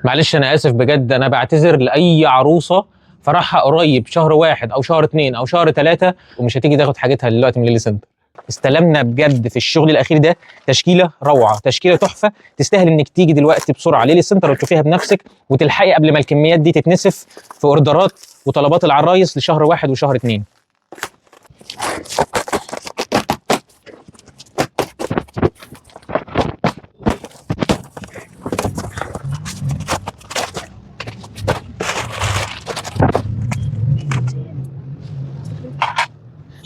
معلش انا اسف بجد، انا بعتذر لاي عروسه فرحها قريب شهر 1 او شهر 2 او شهر 3 ومش هتيجي تاخد حاجتها دلوقتي من ليلي سنتر. استلمنا بجد في الشغل الاخير ده تشكيله روعه، تشكيله تحفة، تستاهل انك تيجي دلوقتي بسرعة ليلي سنتر وتشوفيها بنفسك وتلحقي قبل ما الكميات دي تتنسف في اوردرات وطلبات العرايس لشهر 1 وشهر 2.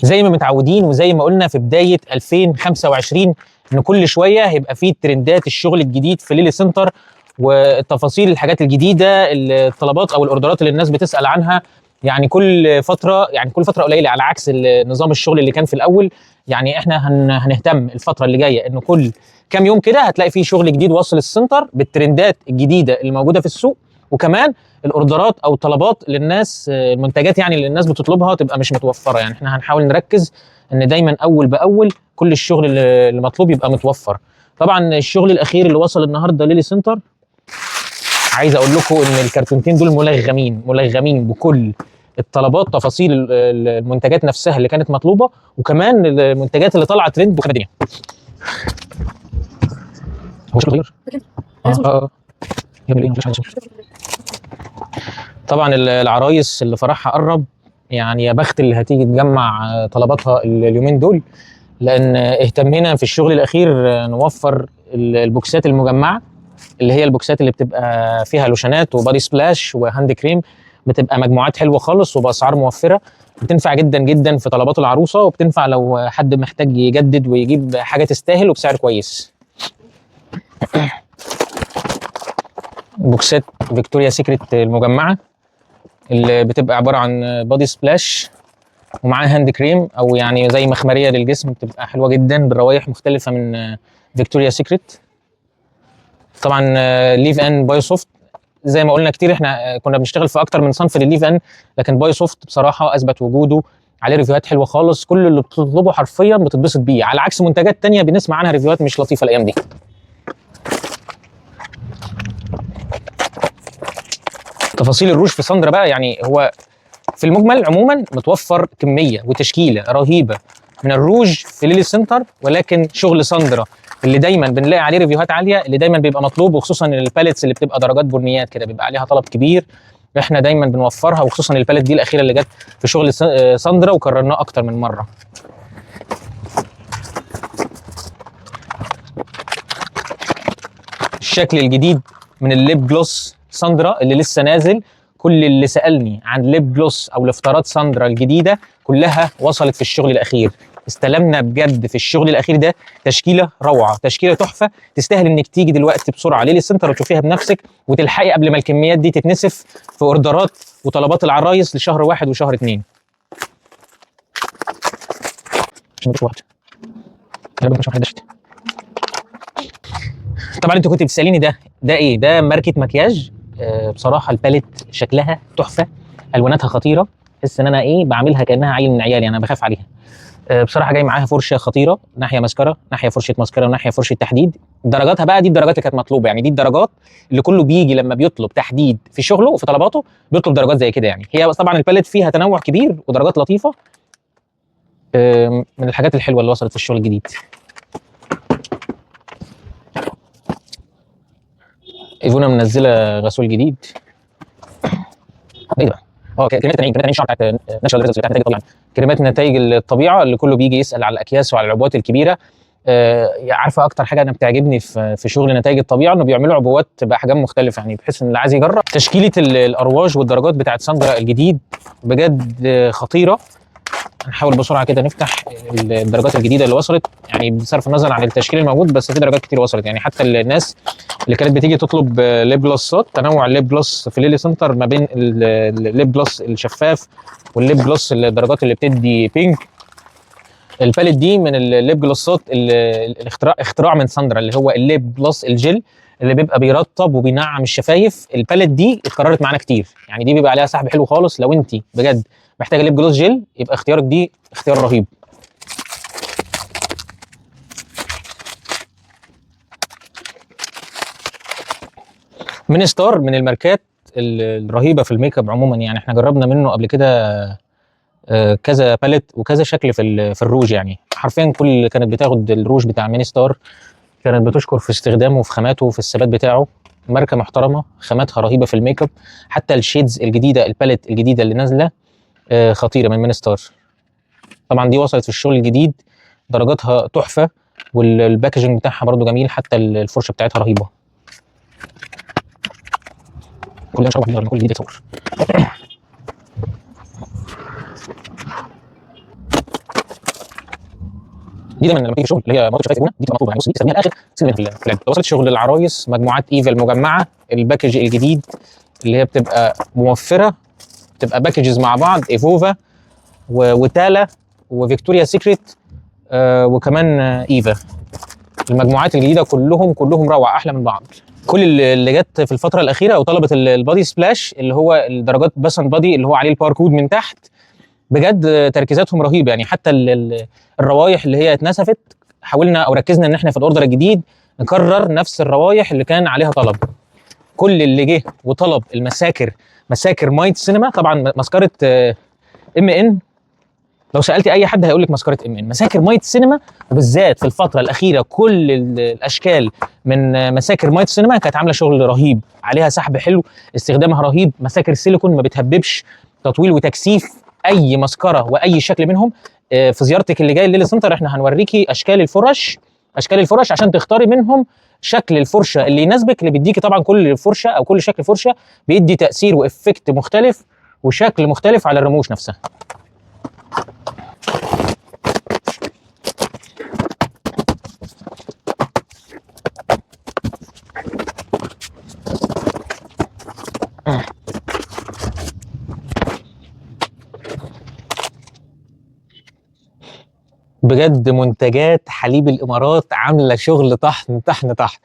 زي ما متعودين وزي ما قلنا في بداية 2025 ان كل شوية هيبقى فيه ترندات الشغل الجديد في ليلي سنتر والتفاصيل، الحاجات الجديدة، الطلبات او الاوردرات اللي الناس بتسأل عنها، يعني كل فترة، يعني كل فترة قليلة، على عكس نظام الشغل اللي كان في الاول. يعني احنا هنهتم الفترة اللي جاية انه كل كام يوم كده هتلاقي فيه شغل جديد واصل السنتر بالترندات الجديدة اللي موجودة في السوق، وكمان الاوردرات او الطلبات للناس، المنتجات يعني اللي الناس بتطلبها تبقى مش متوفرة. يعني احنا هنحاول نركز ان دايما اول باول كل الشغل اللي مطلوب يبقى متوفر. طبعا الشغل الاخير اللي وصل النهارده ليلي سنتر، عايز اقول لكم ان الكرتونتين دول ملغمين ملغمين بكل الطلبات، تفاصيل المنتجات نفسها اللي كانت مطلوبه، وكمان المنتجات اللي طالعه ترند وخرب الدنيا. هو شكله غير؟ طبعا العرايس اللي فرحها قرب، يعني يا بخت اللي هتيجي تجمع طلباتها اليومين دول، لان اهتمينا في الشغل الاخير نوفر البوكسات المجمعة، اللي هي البوكسات اللي بتبقى فيها لوشنات و body splash و hand cream، بتبقى مجموعات حلوة خالص وباسعار موفره، بتنفع جدا جدا في طلبات العروسة، وبتنفع لو حد محتاج يجدد ويجيب حاجة تستاهل وبسعر كويس. بوكسات فيكتوريا سيكريت المجمعة اللي بتبقى عبارة عن body splash ومعاها hand cream، او يعني زي مخمريه للجسم، بتبقى حلوة جدا بالروايح مختلفة من فيكتوريا سيكريت. طبعا leave in بايو سوفت، زي ما قلنا كتير احنا كنا بنشتغل في اكتر من صنف للل leave in، لكن بايو سوفت بصراحة اثبت وجوده، عليه ريفيوهات حلوة خالص، كل اللي بتطلبه حرفيا بتتبسط بيه، على عكس منتجات تانية بنسمع عنها ريفيوهات مش لطيفة الايام دي. تفاصيل الروج في ساندرا بقى، يعني هو في المجمل عموما متوفر كمية وتشكيله رهيبة من الروج في ليلي سنتر، ولكن شغل ساندرا اللي دايما بنلاقي عليه ريفيوهات عالية، اللي دايما بيبقى مطلوب، وخصوصا ال palettes اللي بتبقى درجات بنيات كده بيبقى عليها طلب كبير، احنا دايما بنوفرها، وخصوصا ال palette دي الاخيرة اللي جت في شغل ساندرا وكررناه اكتر من مرة. الشكل الجديد من ال lip gloss ساندرا اللي لسه نازل، كل اللي سألني عن lip gloss او لفترات ساندرا الجديدة كلها وصلت في الشغل الاخير. استلمنا بجد في الشغل الاخير ده تشكيله روعه، تشكيله تحفة، تستاهل انك تيجي دلوقتي بسرعة ليلي سنتر وتشوفيها بنفسك وتلحقي قبل ما الكميات دي تتنسف في اوردرات وطلبات العرايس لشهر 1 وشهر 2. طبعا انت كنت بتساليني ده ايه؟ ده ماركة مكياج. بصراحة ال palette شكلها تحفة، الواناتها خطيرة، احس ان انا ايه بعملها كانها عيل من عيالي، انا بخاف عليها. بصراحة جاي معاها فرشه خطيرة، ناحية ماسكارا، ناحية فرشه ماسكارا، وناحية فرشه تحديد. درجاتها بقى دي الدرجات اللي كانت مطلوبه، يعني دي الدرجات اللي كله بيجي لما بيطلب تحديد في شغله وفي طلباته بيطلب درجات زي كده. يعني هي طبعا ال palette فيها تنوع كبير ودرجات لطيفة، من الحاجات الحلوة اللي وصلت في الشغل الجديد. ايفونا منزله غسول جديد. ايه ده؟ كريمات التنعيم، كريمات الشعر بتاعت natural results بتاعت نتائج الطبيعة، كريمات نتائج الطبيعة اللي كله بيجي يسال على الاكياس وعلى العبوات الكبيرة. عارفه اكتر حاجة انا بتعجبني في شغل نتائج الطبيعة انه بيعملوا عبوات باحجام مختلفة، يعني بحيث ان اللي عايز يجرب. تشكيله الارواج والدرجات بتاعت ساندرا الجديد بجد خطيرة. هنحاول بسرعة كده نفتح الدرجات الجديدة اللي وصلت، يعني بصرف النظر عن التشكيل الموجود، بس في درجات كتير وصلت. يعني حتى الناس اللي كانت بتيجي تطلب lip glossات، تنوع ال lip gloss في ليلي سنتر ما بين ال lip gloss الشفاف وال lip gloss الدرجات اللي بتدي pink. ال palette دي من ال lip glossات الاختراع، اختراع من ساندرا، اللي هو ال lip gloss ال gel اللي بيبقى بيرطب وبينعم الشفايف. ال palette دي اتكررت معانا كتير، يعني دي بيبقى عليها سحب حلو خالص. لو انت بجد محتاجه lip gloss gel يبقى اختيارك دي اختيار رهيب. مينستار من الماركات الرهيبة في الميك اب عموما، يعني احنا جربنا منه قبل كده كذا palette وكذا شكل في الروج، يعني حرفيا كل اللي كانت بتاخد الروج بتاع مينستار كانت بتشكر في استخدامه وفي خاماته وفي الثبات بتاعه. ماركة محترمه، خاماتها رهيبة في الميك اب، حتى ال shades الجديدة ال palette الجديدة اللي نازله خطيرة من مينستار. طبعا دي وصلت في الشغل الجديد، درجاتها تحفة، وال packaging بتاعها برضو جميل، حتى الفرشة بتاعتها رهيبة. كل ده مش كل جديد يتصور. دي دايما لما تيجي شغل اللي هي مرات شفايف دي بتبقى مطلوبه، يعني بص دي تستخدميها لاخر سنة في العلبة. وصلت شغل العرايس مجموعات ايفا المجمعة، ال package الجديد اللي هي بتبقى موفره، بتبقى packages مع بعض، ايفوفا وتالا وفيكتوريا سيكريت وكمان ايفا. المجموعات الجديدة كلهم روعه، احلى من بعض. كل اللي جت في الفترة الاخيرة وطلبت ال body splash اللي هو الدرجات Bath and Body اللي هو عليه الباركود من تحت، بجد تركيزاتهم رهيبة. يعني حتى الروايح اللي هي اتنسفت حاولنا او ركزنا ان احنا في ال order الجديد نكرر نفس الروايح اللي كان عليها طلب. كل اللي جه وطلب المساكر، مساكر مايت سينما، طبعا مسكره ام ان، لو سالتي اي حد هيقول لك مسكره ام ان، مساكر مايت سينما، وبالذات في الفترة الاخيرة كل الاشكال من مساكر مايت سينما كانت عامله شغل رهيب، عليها سحب حلو، استخدامها رهيب، مساكر سيليكون ما بتهببش، تطويل وتكثيف اي مسكره واي شكل منهم. في زيارتك اللي جاية لليلي سنتر احنا هنوريكي اشكال الفرش، اشكال الفرش عشان تختاري منهم شكل الفرشة اللي يناسبك، اللي بيديكي طبعا كل فرشه او كل شكل فرشه بيدي تاثير و effect مختلف وشكل مختلف على الرموش نفسها. بجد منتجات حليب الامارات عامله شغل طحن طحن طحن،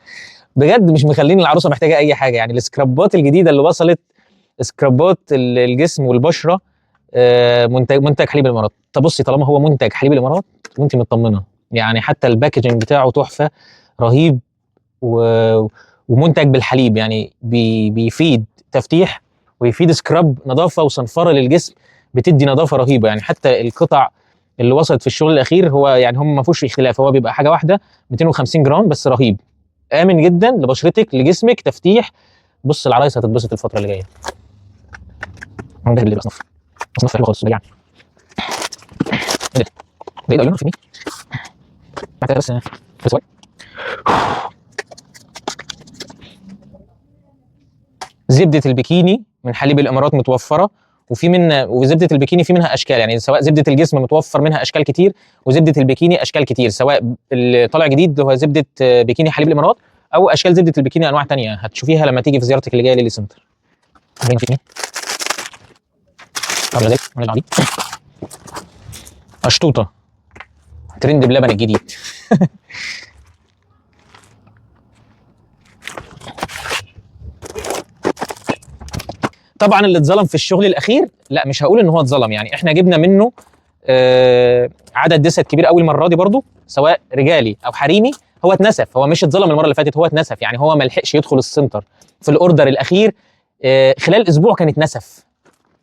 بجد مش مخلين العروسة محتاجه اي حاجة. يعني السكرابات الجديدة اللي وصلت، سكرابات الجسم والبشره، منتج حليب الامارات. طب بصي، طالما هو منتج حليب الامارات وانت مطمنه، يعني حتى ال packaging بتاعه تحفة رهيب، ومنتج بالحليب، يعني بيفيد تفتيح ويفيد scrub نظافة وصنفره للجسم، بتدي نظافة رهيبة. يعني حتى القطع اللي وصلت في الشغل الاخير هو يعني هم ما فيهوش اختلاف، هو بيبقى حاجة واحدة 250 جرام بس، رهيب، امن جدا لبشرتك لجسمك، تفتيح. بص العرايس هتتبسط الفترة اللي جاية. عندها اللي اصناف اصناف حلوة خالص يعني. ايه ده؟ ايه ده؟ بس بس زبدة البكيني من حليب الامارات متوفرة، وفي من وزبده البكيني في منها اشكال، يعني سواء زبدة الجسم متوفر منها اشكال كتير، وزبده البكيني اشكال كتير، سواء اللي طالع جديد هو زبدة بكيني حليب الامارات او اشكال زبدة البكيني انواع ثانية هتشوفيها لما تيجي في زيارتك اللي جاية للي سنتر. اشطوطه ترند بلبن الجديد. طبعا اللي اتظلم في الشغل الاخير، لا مش هقول ان هو اتظلم، يعني احنا جبنا منه عدد دست كبير قوي المرة دي برضو، سواء رجالي او حريمي. هو اتنسف، هو مش اتظلم المرة اللي فاتت، هو اتنسف، يعني هو ما لحقش يدخل السنتر في ال order الاخير، خلال اسبوع كان اتنسف.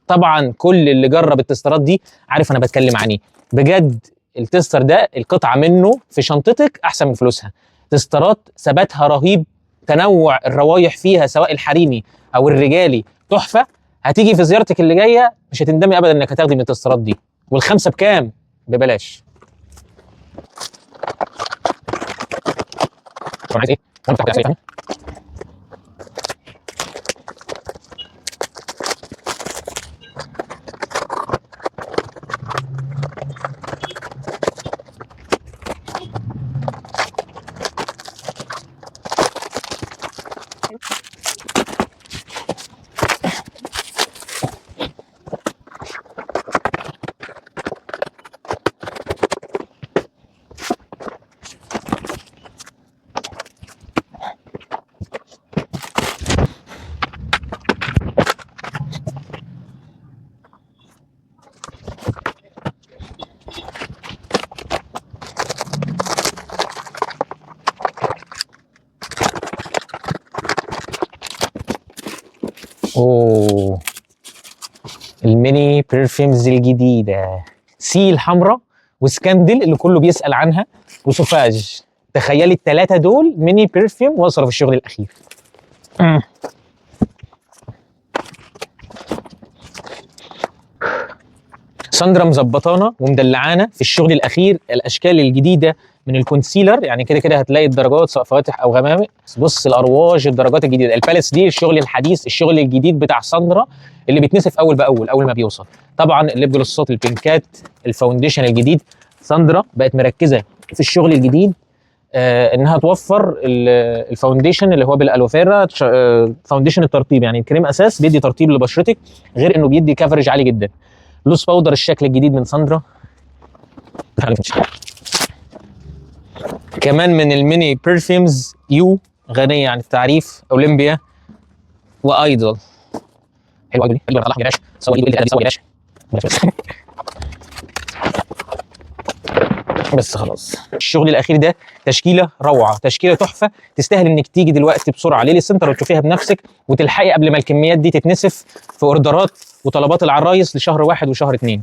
طبعا كل اللي جرب التسترات دي عارف انا بتكلم عن ايه. بجد ال tester ده القطعة منه في شنطتك احسن من فلوسها. تسترات ثباتها رهيب، تنوع الروايح فيها سواء الحريمي او الرجالي تحفة. هتيجي في زيارتك اللي جاية مش هتندمي ابدا انك هتاخدي من التسترات دي. والخمسة بكام؟ ببلاش. عايز ايه؟ اوه، ال mini perfumes الجديدة، سي الحمراء وسكاندل اللي كله بيسال عنها وسوفاج. تخيلي الثلاثة دول mini perfume وصلوا في الشغل الاخير. ساندرا مظبطانا ومدلعانا في الشغل الاخير، الاشكال الجديدة من ال concealer، يعني كده كده هتلاقي الدرجات سواء فواتح او غمامق. بص الارواج، الدرجات الجديدة، ال palettes دي الشغل الحديث، الشغل الجديد بتاع ساندرا اللي بيتنسف اول باول اول ما بيوصل. طبعا ال lip gloss ات، البينكات، ال foundation الجديد. ساندرا بقت مركزه في الشغل الجديد انها توفر ال foundation اللي هو بال aloe vera، foundation الترطيب، يعني الكريم اساس بيدي ترطيب لبشرتك، غير انه بيدي coverage عالي جدا. loose powder الشكل الجديد من ساندرا. كمان من ال mini perfumes يو، غنية عن التعريف، اولمبيا وايدول. حلو ايدول بس خلاص. الشغل الاخير ده تشكيله روعه، تشكيله تحفة، تستاهل انك تيجي دلوقتي بسرعة ليلي سنتر وتشوفيها بنفسك وتلحقي قبل ما الكميات دي تتنسف في order ات وطلبات العرايس لشهر 1 وشهر 2.